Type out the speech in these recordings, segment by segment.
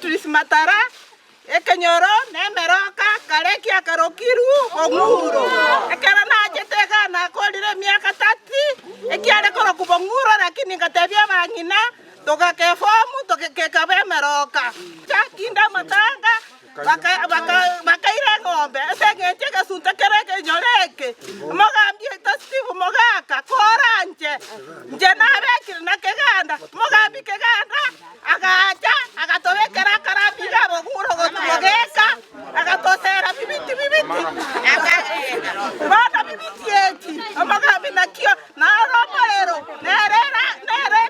Beatrice Matara, ekenyoro nemeroka kare kiakarokirwe Bong'uro. Ekero nachete igaa nakorire emiaka tati, ekiare korokwa Bong'uro lakini ngatebia abang'ina togaka efomu togekaba emeroka. Chakinde amatanga Bakaira eng'ombe ase engencho y'egesunte kere ekenyoro eke. Omogambi oito Steve Mogaka, koranche, inche nabekire na Keganda. Omogambi Keganda agacha agatobekera akarambi iga abogure ogotumogeka, agatosera bibiti bibiti. Bono bibiti eki, omogambi nakio naro omorero, nere nere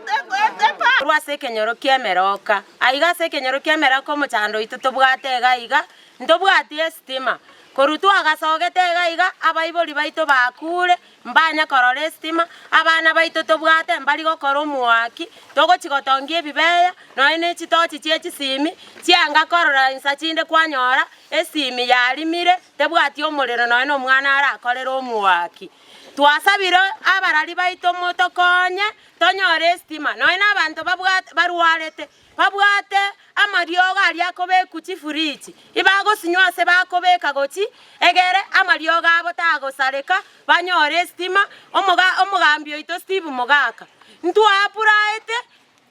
epa. Korwa ase ekenyoro ki'emeroka. Aiga ase ekenyoro ki'emerako omochando oito tobwate iga iga, ntobwati esitima. Korwa twagasogete iga iga, abaibori baito bakure, mbanya korora esitima, abana baito tobwate mbari gokora omoaki, togochi gotongia ebibeya, nonya ne chitochi chie chisimi, chianga korora insa chinde kwanyora, esimi yarimire, tebwati omorero nonya na omwana arakorere omoaki. Twasabire abarari baito motokonye, Tonyore esitima, nonya nabanto babwate barwarete, babwate amariogo aria akobekwa chifuriji, ibagosinywa ase bakobeka gochi, egere amariogo abo tagosareka, banyore esitima, omoga omogambi oito Steve Mogaka. Ntwaapuraete,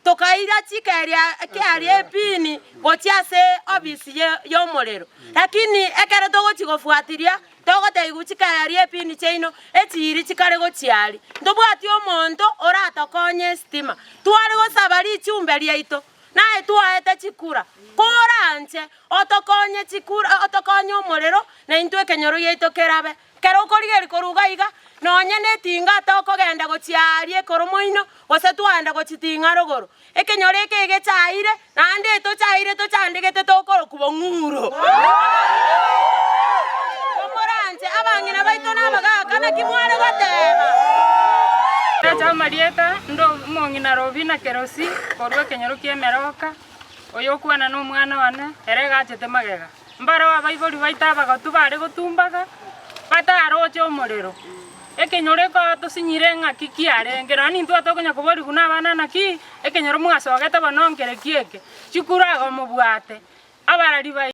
tokaira chikeria kearia epini gochia ase ofisi ye yomorero, lakini ekero togochi gofuatiria, Togoteigwa chikayaria epini chiaino, echiiri chikare gochia aria. Ntobwati omonto oratokonye esitima. Tware gosaba richumbe riaito, naye twaete chikura. Koranche otokonye chikura, otokonye omorero, na intwe ekenyoro giaito kerabe. Ekero okorigereria korwa iga iga, nonye netinga tokogenda gochia aria ekoro moino, gose twagenda gochiting'a rogoro. Ekenyoro eke egechaire, naende etochaire tochandegete tokorokwa bong'uro. Komoranche abang'ina baito na abagaaka, naki mware goteba? Nacha amarieta, inde omong'ina Robina Kerosi, korwa ekenyoro ki'Emeroka, oyokwana nomwana one, ere iga achete magega. Mbareo abaibori baito abagotu bare gotumbaga, bataroche omorero. Ekenyoro eke tosinyire ng'aki kiarenge, nonya nintwe tokonya koborigwa nabana naki, ekenyoro mwasogete bono nkere ki eke, chikura igo mobwate, abarari baito.